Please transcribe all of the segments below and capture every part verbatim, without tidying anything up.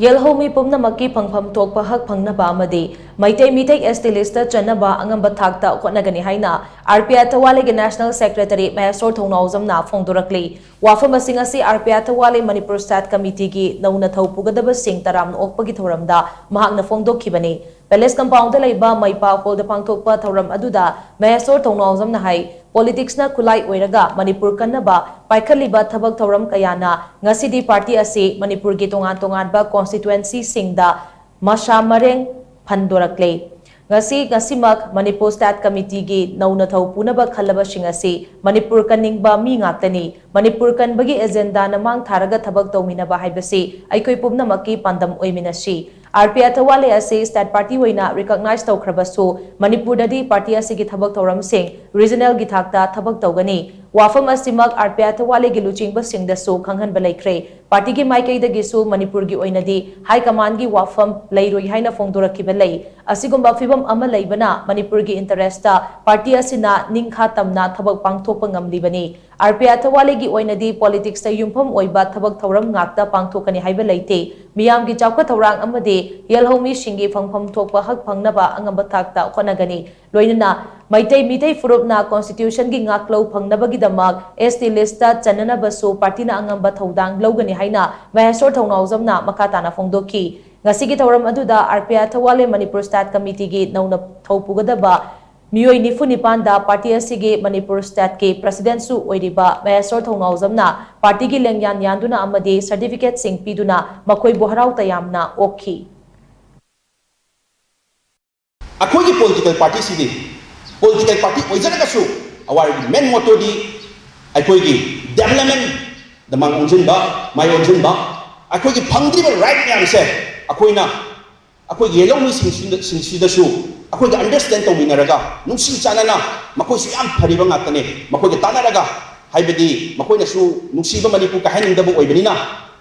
ꯌꯦꯜꯍꯧꯃꯤ ꯄꯨꯝꯅꯃꯛꯀꯤ ꯐꯪꯐꯝ ꯊꯣꯛꯄ ꯍꯛ ꯐꯪꯅꯕ ꯑꯃꯗꯤ Meitei Meitei S T list ꯆꯟꯅꯕ ꯑꯉꯝꯕ ꯊꯥꯛꯇ ꯍꯣꯠꯅꯒꯅꯤ ꯍꯥꯏꯅ R P Athawale ꯒꯤ National Secretary ꯃꯍꯦꯁꯣꯔ ꯊꯧꯅꯥꯎꯖꯝꯅ ꯐꯣꯡꯗꯣꯔꯛꯂꯤ꯫ ꯋꯥꯐꯝ ꯑꯁꯤꯡ ꯑꯁꯤ R P Athawale Manipur State Committee ꯒꯤ ꯅꯧꯅ ꯊꯧ ꯄꯨꯒꯗꯕꯁꯤꯡ ꯇꯔꯥꯝꯅ ꯑꯣꯛꯄꯒꯤ ꯊꯧꯔꯝꯗ ꯃꯍꯥꯛꯅ ꯐꯣꯡꯗꯣꯛꯈꯤꯕꯅꯤ꯫ Palace Compound ꯗ ꯂꯩꯕ ꯃꯩꯄꯥ Hall ꯗ ꯄꯥꯡꯊꯣꯛꯄ ꯊꯧꯔꯝ ꯑꯗꯨꯗ ꯃꯍꯦꯁꯣꯔ ꯊꯧꯅꯥꯎꯖꯝꯅ ꯍꯥꯏ, Politics ꯅ ꯈꯨꯠꯂꯥꯏ ꯑꯣꯏꯔꯒ ꯃꯅꯤꯄꯨꯔ ꯀꯟꯅꯕ ꯄꯥꯏꯈꯠꯂꯤꯕ ꯊꯕꯛ ꯊꯧꯔꯝ ꯀꯌꯥꯅ ꯉꯁꯤꯗꯤ party ꯑꯁꯤ ꯃꯅꯤꯄꯨꯔꯒꯤ ꯇꯣꯉꯥꯟ ꯇꯣꯉꯥꯟꯕ constituency ꯁꯤꯡꯗ ꯃꯁꯥ ꯃꯔꯦꯡ ꯐꯟꯗꯣꯔꯛꯂꯦ꯫ ꯉꯁꯤ, ꯉꯁꯤꯃꯛ Manipur State Committee ꯒꯤ ꯅꯧꯅ ꯊꯧ ꯄꯨꯅꯕ ꯈꯜꯂꯕꯁꯤꯡ ꯑꯁꯤ ꯃꯅꯤꯄꯨꯔ ꯀꯟꯅꯤꯡꯕ ꯃꯤ ꯉꯥꯛꯇꯅꯤ꯫ ꯃꯅꯤꯄꯨꯔ ꯀꯟꯕꯒꯤ agenda ꯅ ꯃꯥꯡ ꯊꯥꯔꯒ ꯊꯕꯛ ꯇꯧꯃꯤꯟꯅꯕ ꯍꯥꯏꯕꯁꯤ ꯑꯩꯈꯣꯏ ꯄꯨꯝꯅꯃꯛꯀꯤ ꯄꯥꯟꯗꯝ ꯑꯣꯏꯃꯤꯟꯅꯁꯤ꯫ R P Athawale ꯑꯁꯤ state party ꯑꯣꯏꯅ recognize ꯇꯧꯈ꯭ꯔꯕꯁꯨ, ꯃꯅꯤꯄꯨꯔꯗꯗꯤ party ꯑꯁꯤꯒꯤ ꯊꯕꯛ ꯊꯧꯔꯝꯁꯤꯡ regional ꯒꯤ ꯊꯥꯛꯇ ꯊꯕꯛ ꯇꯧꯒꯅꯤ꯫ ꯋꯥꯐꯝ ꯑꯁꯤꯃꯛ R P Athawale ꯒꯤ ꯂꯨꯆꯤꯡꯕꯁꯤꯡꯗꯁꯨ ꯈꯪꯍꯟꯕ ꯂꯩꯈ꯭ꯔꯦ꯫ Party ꯒꯤ ꯃꯥꯏꯀꯩꯗꯒꯤꯁꯨ ꯃꯅꯤꯄꯨꯔꯒꯤ ꯑꯣꯏꯅꯗꯤ high command ꯒꯤ ꯋꯥꯐꯝ ꯂꯩꯔꯣꯏ ꯍꯥꯏꯅ ꯐꯣꯡꯗꯣꯔꯛꯈꯤꯕ ꯂꯩ꯫ ꯑꯁꯤꯒꯨꯝꯕ ꯐꯤꯚꯝ ꯑꯃ ꯂꯩꯕꯅ ꯃꯅꯤꯄꯨꯔꯒꯤ interest ꯇ party ꯑꯁꯤꯅ ꯅꯤꯡꯈꯥ ꯇꯝꯅ ꯊꯕꯛ ꯄꯥꯡꯊꯣꯛꯄ ꯉꯝꯂꯤꯕꯅꯤ꯫ R P Athawale ꯒꯤ ꯑꯣꯏꯅꯗꯤ politics ꯇ ꯌꯨꯝꯐꯝ ꯑꯣꯏꯕ ꯊꯕꯛ ꯊꯧꯔꯝ ꯉꯥꯛꯇ ꯄꯥꯡꯊꯣꯛꯀꯅꯤ ꯍꯥꯏꯕ ꯂꯩꯇꯦ꯫ ꯃꯤꯌꯥꯝꯒꯤ ꯆꯥꯎꯈꯠ ꯊꯧꯔꯥꯡ ꯑꯃꯗꯤ ꯌꯦꯜꯍꯧꯃꯤꯁꯤꯡꯒꯤ ꯐꯪꯐꯝ ꯊꯣꯛꯄ ꯍꯛ ꯐꯪꯅꯕ ꯑꯉꯝꯕ ꯊꯥꯛꯇ ꯍꯣꯠꯅꯒꯅꯤ꯫ ꯂꯣꯏꯅꯅ ꯃꯩꯇꯩ ꯃꯤꯇꯩ ꯐꯨꯔꯨꯞꯅ constitution ꯒꯤ ꯉꯥꯛꯂꯧ ꯐꯪꯅꯕꯒꯤꯗꯃꯛ S T list ꯇ ꯆꯟꯅꯅꯕꯁꯨ party ꯅ ꯑꯉꯝꯕ ꯊꯧꯗꯥꯡ ꯂꯧꯒꯅꯤ ꯍꯥꯏꯅ ꯃꯍꯦꯁꯣꯔ ꯊꯧꯅꯥꯎꯖꯝꯅ ꯃꯈꯥ ꯇꯥꯅ ꯐꯣꯡꯗꯣꯛꯈꯤ꯫ ꯉꯁꯤꯒꯤ ꯊꯧꯔꯝ ꯑꯗꯨꯗ R P Athawale Manipur State Committee ꯒꯤ ꯅꯧꯅ ꯊꯧ ꯄꯨꯒꯗꯕ ꯃꯤꯑꯣꯏ ꯅꯤꯐꯨ ꯅꯤꯄꯥꯟꯗ party ꯑꯁꯤꯒꯤ ꯃꯅꯤꯄꯨꯔ state ꯀꯤ president ꯁꯨ ꯑꯣꯏꯔꯤꯕ ꯃꯍꯦꯁꯣꯔ ꯊꯧꯅꯥꯎꯖꯝꯅ party ꯒꯤ ꯂꯦꯡꯌꯥꯟ ꯌꯥꯟꯗꯨꯅ ꯑꯃꯗꯤ certificate ꯁꯤꯡ ꯄꯤꯗꯨꯅ ꯃꯈꯣꯏꯕꯨ ꯍꯔꯥꯎ ꯇꯌꯥꯝꯅ ꯑꯣꯛꯈꯤ꯫ ꯑꯩꯈꯣꯏꯒꯤ political party CD political party ꯑꯣꯏꯖꯔꯒꯁꯨ our main motto ꯗꯤ ꯑꯩꯈꯣꯏꯒꯤ development ꯗ ꯃꯥꯡ ꯑꯣꯟꯁꯤꯟꯕ, ꯃꯥꯏ ꯑꯣꯟꯁꯤꯟꯕ, ꯑꯩꯈꯣꯏꯒꯤ ꯐꯪꯗ꯭ꯔꯤꯕ right ꯃꯌꯥꯝꯁꯦ ꯑꯩꯈꯣꯏꯅ ꯑꯩꯈꯣꯏꯒꯤ ꯌꯦꯜꯍꯧꯃꯤꯁꯤꯡꯁꯤꯗ-, ꯁꯤꯡꯁꯤꯗꯁꯨ ꯑꯩꯈꯣꯏꯒ understand ꯇꯧꯃꯤꯟꯅꯔꯒ ꯅꯨꯡꯁꯤ ꯆꯥꯟꯅꯅ ꯃꯈꯣꯏꯁꯨ ꯌꯥꯝ ꯐꯔꯤꯕ ꯉꯥꯛꯇꯅꯦ, ꯃꯈꯣꯏꯒ ꯇꯥꯟꯅꯔꯒ, ꯍꯥꯏꯕꯗꯤ ꯃꯈꯣꯏꯅꯁꯨ ꯅꯨꯡꯁꯤꯕ ꯃꯅꯤꯄꯨꯔ ꯀꯥꯏꯍꯟꯅꯤꯡꯗꯕ ꯑꯣꯏꯕꯅꯤꯅ,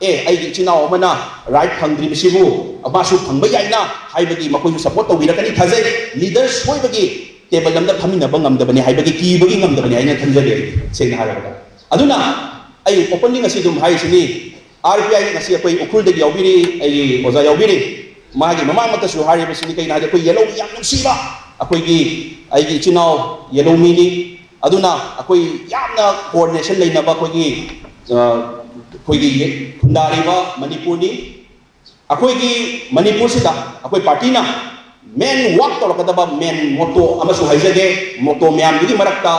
ꯑꯦ, ꯑꯩꯒꯤ ꯏꯆꯤꯟ ꯏꯅꯥꯎ ꯑꯃꯅ right ꯐꯪꯗ꯭ꯔꯤꯕꯁꯤꯕꯨ ꯃꯥꯁꯨ ꯐꯪꯕ ꯌꯥꯏꯅ ꯍꯥꯏꯕꯗꯤ ꯃꯈꯣꯏꯁꯨ support ꯇꯧꯕꯤꯔꯛꯀꯅꯤ ꯊꯥꯖꯩ꯫ Leader ꯁꯣꯏꯕꯒꯤ table ꯑꯃꯗ ꯐꯝꯃꯤꯟꯅꯕ ꯉꯝꯗꯕꯅꯤ ꯍꯥꯏꯕꯒꯤ ꯀꯤꯕꯒꯤ ꯉꯝꯗꯕꯅꯤ ꯍꯥꯏꯅ ꯈꯟꯖꯔꯤ, ꯑꯩ ꯁꯦꯡꯅ ꯍꯥꯏꯔꯕꯗ꯫ ꯑꯗꯨꯅ ꯑꯩ openly ꯉꯁꯤ ꯑꯗꯨꯝ ꯍꯥꯏꯔꯤꯁꯤꯅꯤ, ꯑꯥꯔ ꯄꯤ ꯑꯥꯏ ꯉꯁꯤ ꯑꯩꯈꯣꯏ ꯎꯈ꯭ꯔꯨꯜꯗꯒꯤ ꯌꯥꯎꯕꯤꯔꯤ, ꯑꯩꯒꯤ ꯑꯣꯖꯥ ꯌꯥꯎꯕꯤꯔꯤ꯫ ꯃꯥꯒꯤ ꯃꯃꯥꯡꯃꯛꯇꯁꯨ ꯍꯥꯏꯔꯤꯕꯁꯤꯅꯤ, ꯀꯩꯅꯣ ꯍꯥꯏꯗꯤ ꯑꯩꯈꯣꯏ ꯌꯦꯜꯍꯧꯃꯤ ꯌꯥꯝ ꯅꯨꯡꯁꯤꯕ, ꯑꯩꯈꯣꯏꯒꯤ, ꯑꯩꯒꯤ ꯏꯆꯤꯟ ꯏꯅꯥꯎ ꯌꯦꯜꯍꯧꯃꯤꯅꯤ꯫ ꯑꯗꯨꯅ ꯑꯩꯈꯣꯏ ꯌꯥꯝꯅ ꯀꯣꯑꯣꯔꯗꯤꯅꯦꯁꯟ ꯂꯩꯅꯕ ꯑꯩꯈꯣꯏꯒꯤ, ꯑ, ꯑꯩꯈꯣꯏꯒꯤ ꯈꯨꯟꯗꯥꯔꯤꯕ ꯃꯅꯤꯄꯨꯔꯅꯤ꯫ ꯑꯩꯈꯣꯏꯒꯤ ꯃꯅꯤꯄꯨꯔꯁꯤꯗ ꯑꯩꯈꯣꯏ ꯄꯥꯔꯇꯤꯅ ꯃꯦꯟ ꯋꯥꯛ ꯇꯧꯔꯛꯀꯗꯕ ꯃꯦꯟ ꯃꯣꯇꯣ ꯑꯃꯁꯨ ꯍꯥꯏꯖꯒꯦ꯫ ꯃꯣꯇꯣ ꯃꯌꯥꯝꯗꯨꯒꯤ ꯃꯔꯛꯇ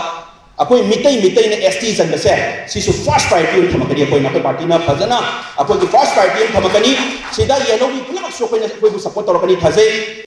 ꯑꯩꯈꯣꯏ ꯃꯤꯇꯩ, ꯃꯤꯇꯩꯅ ꯑꯦꯁ ꯇꯤ ꯆꯟꯕꯁꯦ, ꯁꯤꯁꯨ ꯐꯥꯔꯁ ꯄ꯭ꯔꯥꯏꯌꯣꯔꯤꯇꯤ ꯑꯣꯏꯅ ꯊꯝꯃꯛꯀꯅꯤ꯫ ꯑꯩꯈꯣꯏꯅ, ꯑꯩꯈꯣꯏ ꯄꯥꯔꯇꯤꯅ ꯐꯖꯅ ꯑꯩꯈꯣꯏꯒꯤ ꯐꯥꯔꯁ ꯄ꯭ꯔꯥꯏꯌꯣꯔꯤꯇꯤ ꯑꯣꯏꯅ ꯊꯝꯃꯛꯀꯅꯤ꯫ ꯁꯤꯗ ꯌꯦꯜꯍꯧꯃꯤ ꯄꯨꯝꯅꯃꯛꯁꯨ ꯑꯩꯈꯣꯏꯅ, ꯑꯩꯈꯣꯏꯕꯨ ꯁꯞꯄꯣꯔꯠ ꯇꯧꯔꯛꯀꯅꯤ ꯊꯥꯖꯩ꯫